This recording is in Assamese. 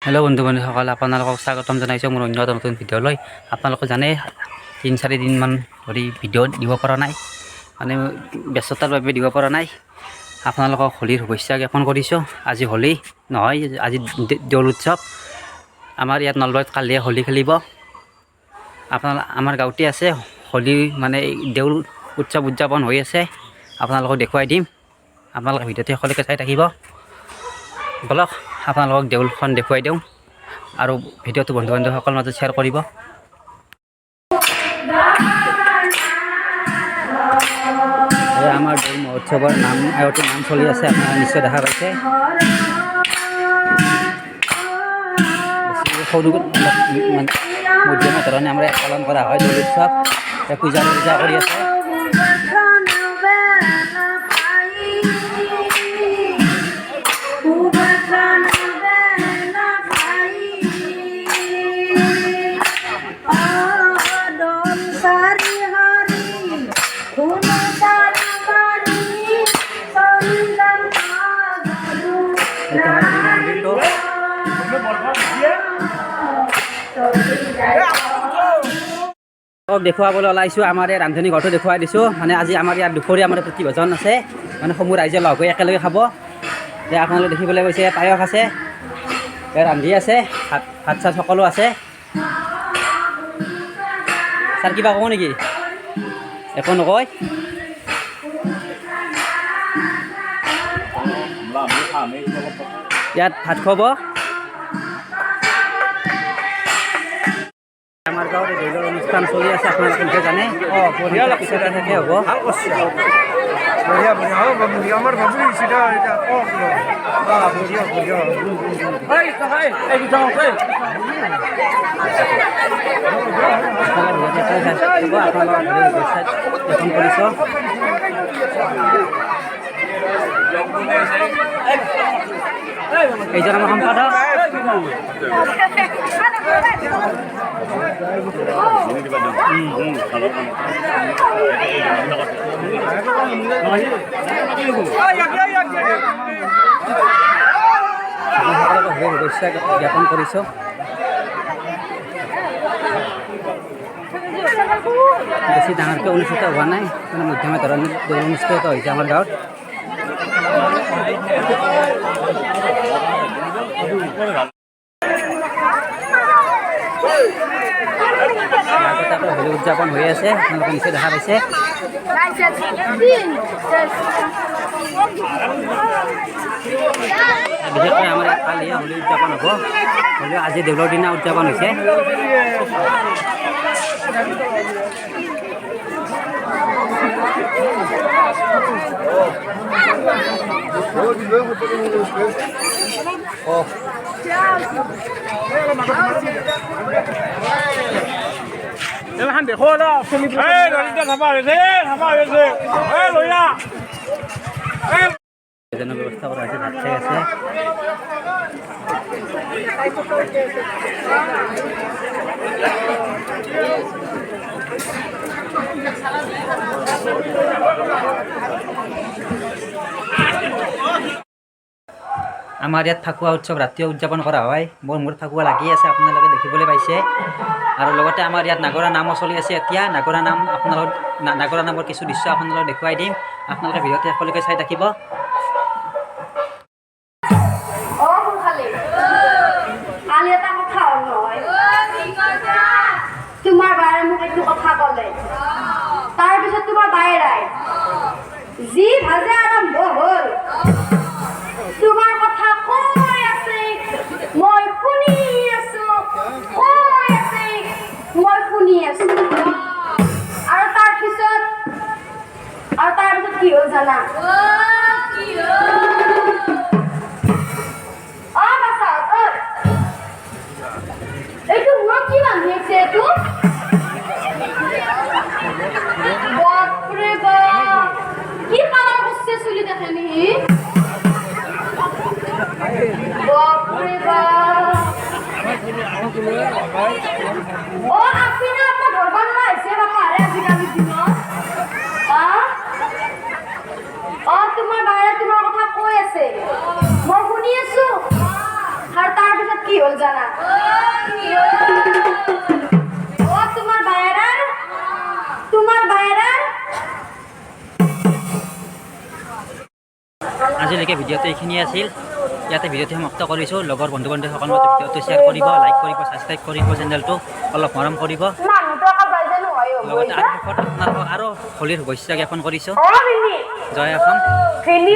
হেল্ল' বন্ধু বান্ধৱীসকল, আপোনালোকক স্বাগতম জনাইছোঁ মোৰ অন্য এটা নতুন ভিডিঅ'লৈ। আপোনালোকে জানে, 3-4 দিনমান ধৰি ভিডিঅ' দিব পৰা নাই, মানে ব্যস্ততাৰ বাবে দিব পৰা নাই। আপোনালোকক হোলীৰ শুভেচ্ছা জ্ঞাপন কৰিছোঁ। আজি হোলী নহয়, আজি দৌল উৎসৱ। আমাৰ ইয়াত নলবাৰীত কালিয়ে হোলী খেলিব। আমাৰ গাঁৱতে আছে হোলী, মানে দেউল উৎসৱ উদযাপন হৈ আছে। আপোনালোকক দেখুৱাই দিম। আপোনালোকে ভিডিঅ'টো সকলোকে চাই থাকিব। ব'লক, আপোনালোকক দেউলখন দেখুৱাই দিওঁ আৰু ভিডিঅ'টো বন্ধু বান্ধৱীসকলৰ মাজত শ্বেয়াৰ কৰিব। এয়া আমাৰ দৌল মহোৎসৱৰ নাম, আয়তীৰ নাম চলি আছে। আপোনালোকে নিশ্চয় দেখা পাইছে। বেছি সৰু, মানে মধ্যমীয়া ধৰণে আমাৰ ইয়াত পালন কৰা হয় দৌল উৎসৱ। পূজা পূজা কৰি আছে। এইটো আমাৰ মন্দিৰটো। দেখুৱাবলৈ ওলাইছোঁ, আমাৰ এই ৰান্ধনী ঘৰটো দেখুৱাই দিছোঁ। মানে আজি আমাৰ ইয়াত দুপৰীয়া আমাৰ প্ৰতিভোজন আছে, মানে সমূহ ৰাইজে লগ হৈ একেলগে খাব। এতিয়া আপোনালোকে দেখিবলৈ গৈছে, পায়স আছে, ৰান্ধি আছে, ভাত ভাত চাত সকলো আছে। ছাৰ, কিবা ক'ব নেকি? একো নকয়। ইয়াত ভাত খুৱাব। আমাৰ গাঁৱত এই দৌলৰ অনুষ্ঠান চলি আছে, আপোনালোকে নিশ্চয় জানে। বঢ়িয়া লাগছে। পিছতে শেষে হ'ব। ভাল কৰিছে, বঢ়িয়া বঢ়িয়া। আমাৰ বাবু চিধা এতিয়া কওক। বঢ়িয়া বঢ়িয়া। আপোনালোকে ভিডিঅ'টো চাই থাকিব। আপোনালোকক হোলীৰ শুভেচ্ছা জ্ঞাপন কৰিছোঁ। এইজন আমাৰ সম্পাদক। সকলোকে হোলীৰ শুভেচ্ছা জ্ঞাপন কৰিছোঁ। বেছি ডাঙৰকৈ অনুষ্ঠিত হোৱা নাই, মানে মধ্যমীয়া ধৰণে দৌল অনুষ্ঠিত হৈছে আমাৰ গাঁৱত। আগতে আকৌ হোলী উদযাপন হৈ আছে, আপোনালোকে নিশ্চয় দেখা পাইছে। বিশেষকৈ আমাৰ ইয়াত কালিহে হোলী উদযাপন হ'ব, হ'লেও আজি দেউলৰ দিনা উদযাপন হৈছে। ভোজনৰ ব্যৱস্থা কৰা হৈছে, ভাত খাই আছে। আমাৰ ইয়াত ফাকুৱা উৎসৱ ৰাতিও উদযাপন কৰা হয়। মোৰ মূৰত ফাকুৱা লাগি আছে, আপোনালোকে দেখিবলৈ পাইছে। আৰু লগতে আমাৰ ইয়াত নাগৰা নামো চলি আছে এতিয়া। নাগৰা নাম আপোনালোক, নাগৰা নামৰ কিছু দৃশ্য আপোনালোকক দেখুৱাই দিম। আপোনালোকে ভিডিঅ'টো শেষলৈকে চাই থাকিব। অ সোনকালে, কালি এটা কথা হ'ল নহয়। তোমাৰ বায়ে মোক এইটো কথা ক'লে, তাৰপিছত তোমাৰ বায়েৰাই যি ভাজে আৰম্ভ হ'ল। তোমাৰ কথা কৈ আছে, মই শুনি আছো, কৈ আছে, মই শুনি আছো। আৰু তাৰপিছত কি হ'ল জানা? অ বাছা, ঐ, এইটো মূৰত কি বান্ধি আছে এইটো? বাপৰে বাপ, কি কালাৰ কৰিছে চুলি দেখেনি? বাপৰে বাপ, অ আপিনা আপা ধৰবা নোৱাৰা হৈছে বাপাৰে আজিকালি দিনত। অ তোমাৰ বায়ে তোমাৰ কথা কৈ আছে, মই শুনি আছো। আৰু তাৰপিছত কি হ'ল জানা? অ তোমাৰ বায়েৰাৰ, তোমাৰ বায়েৰাৰ। আজিলৈকে ভিডিঅ'টো এইখিনিয়ে আছিল। ইয়াতে ভিডিঅ'টো সমাপ্ত কৰিছোঁ। লগৰ বন্ধু বান্ধৱীসকলৰ মাজত ভিডিঅ'টো শ্বেয়াৰ কৰিব, লাইক কৰিব, ছাবস্ক্ৰাইব কৰিব, চেনেলটো অলপ মৰম কৰিব। মানুহটো একেবাৰে জানো হয়। লগতে আৰু শেষত আপোনালোকক আৰু হোলীৰ শুভেচ্ছা জ্ঞাপন কৰিছোঁ। অ ভিনি। জয় অসম। ভিনি।